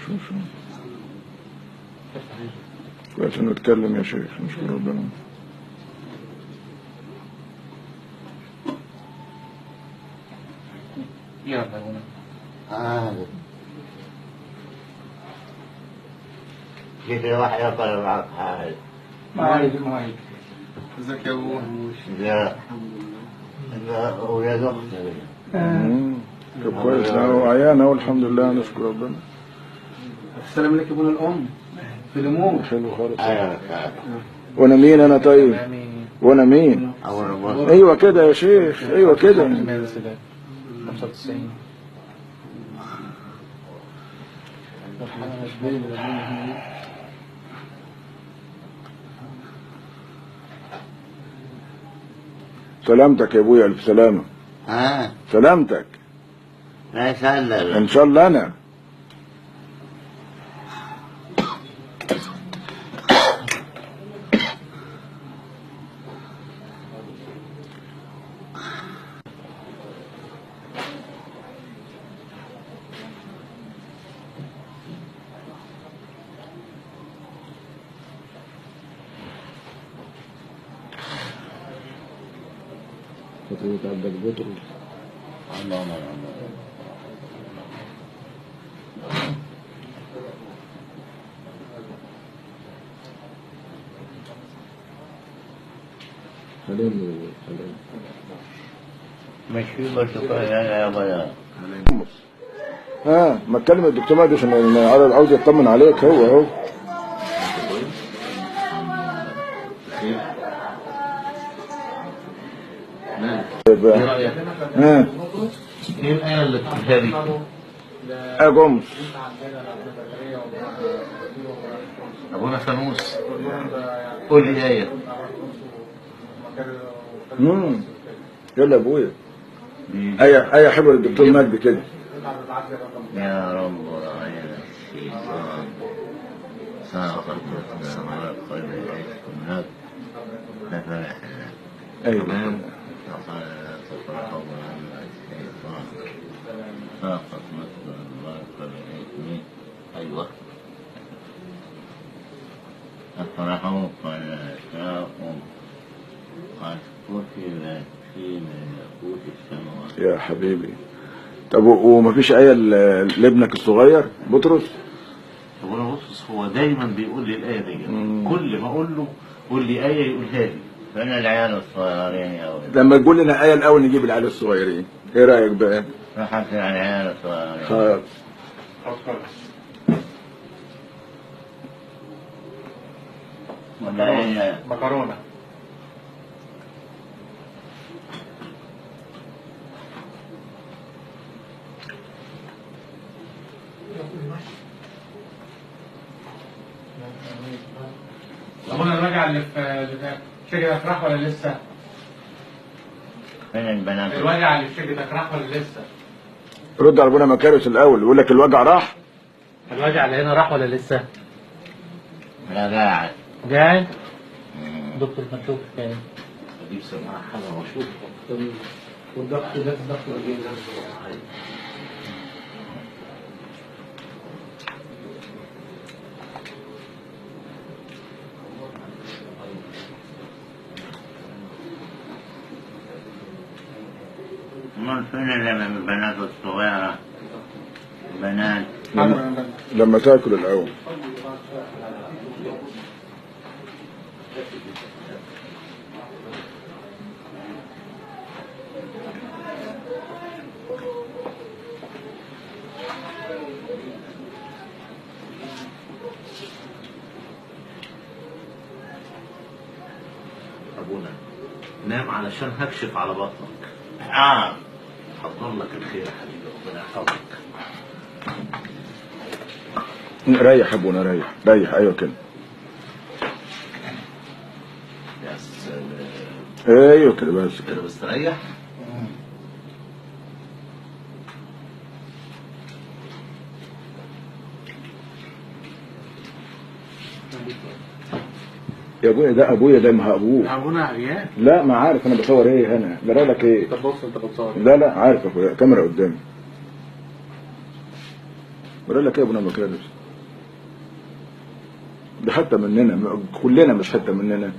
شوف كويس انه اتكلم يا شيخ، نشكر ربنا. يلا يا ابونا. جيت واحد يطلع معك حال. معاك معاك. ازيك يا ابونا؟ لا لا ولاد اختي. طب كويس، هو عيان اهو الحمد لله نشكر ربنا. السلام عليكم يا ابونا الام. في الامور حلو خالص. وانا مين انا طيب؟ وانا مين؟ ايوه كده يا شيخ، ايوه كده. 95. سلامتك يا ابويا، الف سلامة. سلامتك. لا يسلم ان شاء الله. انا خطيبة عندك بطرس. الله الله الله. خليني خليني ماشي بس يا بلا. ها ما اتكلم الدكتور مجدي عشان عاوز يطمن عليك. هو اهو. ايه رأيك؟ ايه الآية اللي بتقولها لي؟ أجمس. أبونا فانوس قول لي آية. يلا يا أبويا. آية آية حلوة للدكتور مجدي كده. يا رب رأينا الشيطان ساقط السماء قبل هناك ففرحنا. أيوه. أيوة. أفرحوا فلاشاهم قد كتبت في ملكوت السماوات. يا حبيبي. طب ومفيش آية لابنك الصغير بطرس؟ أبونا بطرس هو دايما بيقول لي الآية دي، كل ما أقول له قول لي آية يقولها لي. فين العيال الصغيرين يا ولد؟ لما تقول لنا آية الأول نجيب العيال الصغيرين، إيه رأيك بقى؟ راح العيال الصغيرين. خلاص. مكرونة. أبونا الوجع اللي في شجرتك راح ولا لسه؟ فين البنات؟ الوجع اللي في شجرتك راح ولا لسه؟ رد على ابونا مكارس الأول، يقول لك الوجع راح؟ الوجع اللي هنا راح ولا لسه؟ لا قاعد. قاعد؟ دكتور ما تشوف تاني. أجيب سماعة حاجة وأشوف. والضغط ده الضغط امال فين اللي من البنات الصغيرة؟ بنات لما تاكل الأول. أبونا نام علشان هكشف على بطنك. حضر لك الخير يا حبيبي، ربنا يحفظك. ريح ابونا، ريح ريح. ايوه كده. يا سلام. ايوه كده بس كده مستريح. يا ابويا ده ابويا ده ما ابوه. ابونا عريان؟ لا ما عارف انا بصور ايه هنا، جرى لك ايه؟ طب بص انت بتصور. لا لا عارف يا اخويا، كاميرا قدامي. بقول لك ايه يا ابونا مكارم؟ ده حتة مننا كلنا، مش حتة مننا.